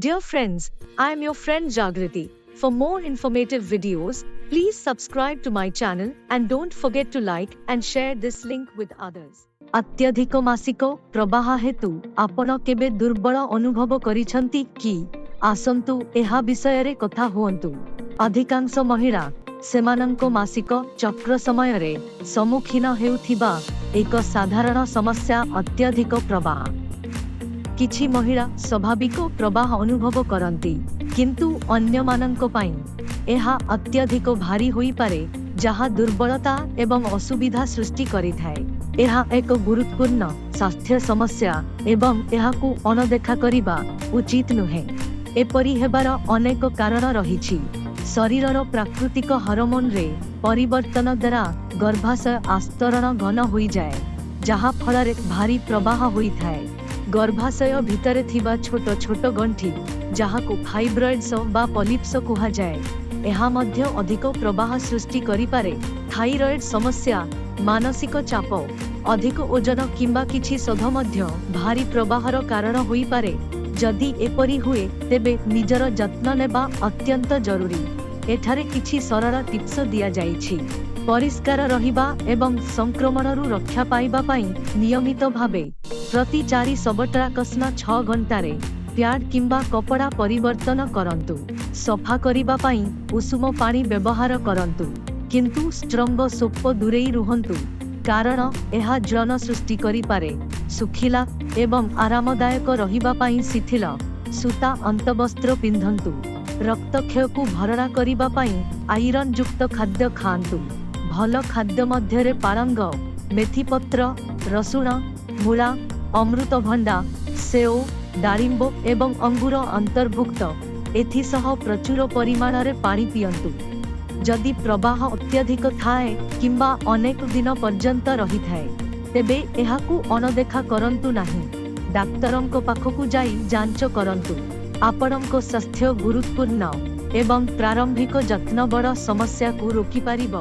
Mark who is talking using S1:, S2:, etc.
S1: Dear friends, I am your friend Jagriti. For more informative videos, please subscribe to my channel and don't forget to like and share this link with others. ଅତ୍ୟଧିକ ମାସିକ ପ୍ରବାହ ହେତୁ ଆପଣ କେବେ ଦୁର୍ବଳ ଅନୁଭବ କରିଛନ୍ତି କି? ଆସନ୍ତୁ ଏହା ବିଷୟରେ କଥା ହୁଅନ୍ତୁ। ଅଧିକାଂଶ ମହିଳା ସେମାନଙ୍କ ମାସିକ ଚକ୍ର ସମୟରେ ସମ୍ମୁଖୀନ ହେଉଥିବା ଏକ ସାଧାରଣ ସମସ୍ୟା ଅତ୍ୟଧିକ ପ୍ରବାହ। କିଛି ମହିଳା ସ୍ୱାଭାବିକ ପ୍ରବାହ ଅନୁଭବ କରନ୍ତି, କିନ୍ତୁ ଅନ୍ୟମାନଙ୍କ ପାଇଁ ଏହା ଅତ୍ୟଧିକ ଭାରୀ ହୋଇପାରେ, ଯାହା ଦୁର୍ବଳତା ଏବଂ ଅସୁବିଧା ସୃଷ୍ଟି କରିଥାଏ। ଏହା ଏକ ଗୁରୁତ୍ୱପୂର୍ଣ୍ଣ ସ୍ୱାସ୍ଥ୍ୟ ସମସ୍ୟା ଏବଂ ଏହାକୁ ଅଣଦେଖା କରିବା ଉଚିତ ନୁହେଁ। ଏପରି ହେବାର ଅନେକ କାରଣ ରହିଛି। ଶରୀରର ପ୍ରାକୃତିକ ହରମୋନରେ ପରିବର୍ତ୍ତନ ଦ୍ୱାରା ଗର୍ଭାଶୟ ଆସ୍ତରଣ ଘନ ହୋଇଯାଏ, ଯାହା ଫଳରେ ଭାରୀ ପ୍ରବାହ ହୋଇଥାଏ। ଗର୍ଭାଶୟ ଭିତରେ ଥିବା ଛୋଟ ଛୋଟ ଗଣ୍ଠି, ଯାହାକୁ ଫାଇବ୍ରଏଡ୍ସ ବା ପଲିପ୍ସ କୁହାଯାଏ, ଏହା ମଧ୍ୟ ଅଧିକ ପ୍ରବାହ ସୃଷ୍ଟି କରିପାରେ। ଥାଇରଏଡ୍ ସମସ୍ୟା, ମାନସିକ ଚାପ, ଅଧିକ ଓଜନ କିମ୍ବା କିଛି ଔଷଧ ମଧ୍ୟ ଭାରୀ ପ୍ରବାହର କାରଣ ହୋଇପାରେ। ଯଦି ଏପରି ହୁଏ, ତେବେ ନିଜର ଯତ୍ନ ନେବା ଅତ୍ୟନ୍ତ ଜରୁରୀ। ଏଠାରେ କିଛି ସରଳ ଟିପ୍ସ ଦିଆଯାଇଛି। ପରିଷ୍କାର ରହିବା ଏବଂ ସଂକ୍ରମଣରୁ ରକ୍ଷା ପାଇବା ପାଇଁ ନିୟମିତ ଭାବେ ପ୍ରତି 4 ସବଟ୍ରାକ୍ସନ 6 ଘଣ୍ଟାରେ ପ୍ୟାଡ୍ କିମ୍ବା କପଡ଼ା ପରିବର୍ତ୍ତନ କରନ୍ତୁ। ସଫା କରିବା ପାଇଁ ଉଷୁମ ପାଣି ବ୍ୟବହାର କରନ୍ତୁ, କିନ୍ତୁ ଷ୍ଟ୍ରଙ୍ଗ ସୋପ ଦୂରେଇ ରୁହନ୍ତୁ, କାରଣ ଏହା ଜ୍ୱଳନ ସୃଷ୍ଟି କରିପାରେ। ଶୁଖିଲା ଏବଂ ଆରାମଦାୟକ ରହିବା ପାଇଁ ଶିଥିଳ ସୂତା ଅନ୍ତବସ୍ତ୍ର ପିନ୍ଧନ୍ତୁ। ରକ୍ତକ୍ଷୟକୁ ଭରଣା କରିବା ପାଇଁ ଆଇରନ୍ ଯୁକ୍ତ ଖାଦ୍ୟ ଖାଆନ୍ତୁ। ଭଲ ଖାଦ୍ୟ ମଧ୍ୟରେ ପାଳଙ୍ଗ, ମେଥିପତ୍ର, ରସୁଣ, ମୂଳା, ଅମୃତଭଣ୍ଡା, ସେଓ, ଡାଳିମ୍ବ ଏବଂ ଅଙ୍ଗୁର ଅନ୍ତର୍ଭୁକ୍ତ। ଏଥିସହ ପ୍ରଚୁର ପରିମାଣରେ ପାଣି ପିଅନ୍ତୁ। ଯଦି ପ୍ରବାହ ଅତ୍ୟଧିକ ଥାଏ କିମ୍ବା ଅନେକ ଦିନ ପର୍ଯ୍ୟନ୍ତ ରହିଥାଏ, ତେବେ ଏହାକୁ ଅଣଦେଖା କରନ୍ତୁ ନାହିଁ। ଡାକ୍ତରଙ୍କ ପାଖକୁ ଯାଇ ଯାଞ୍ଚ କରନ୍ତୁ। ଆପଣଙ୍କ ସ୍ୱାସ୍ଥ୍ୟ ଗୁରୁତ୍ୱପୂର୍ଣ୍ଣ ଏବଂ ପ୍ରାରମ୍ଭିକ ଯତ୍ନ ବଡ଼ ସମସ୍ୟାକୁ ରୋକିପାରିବ।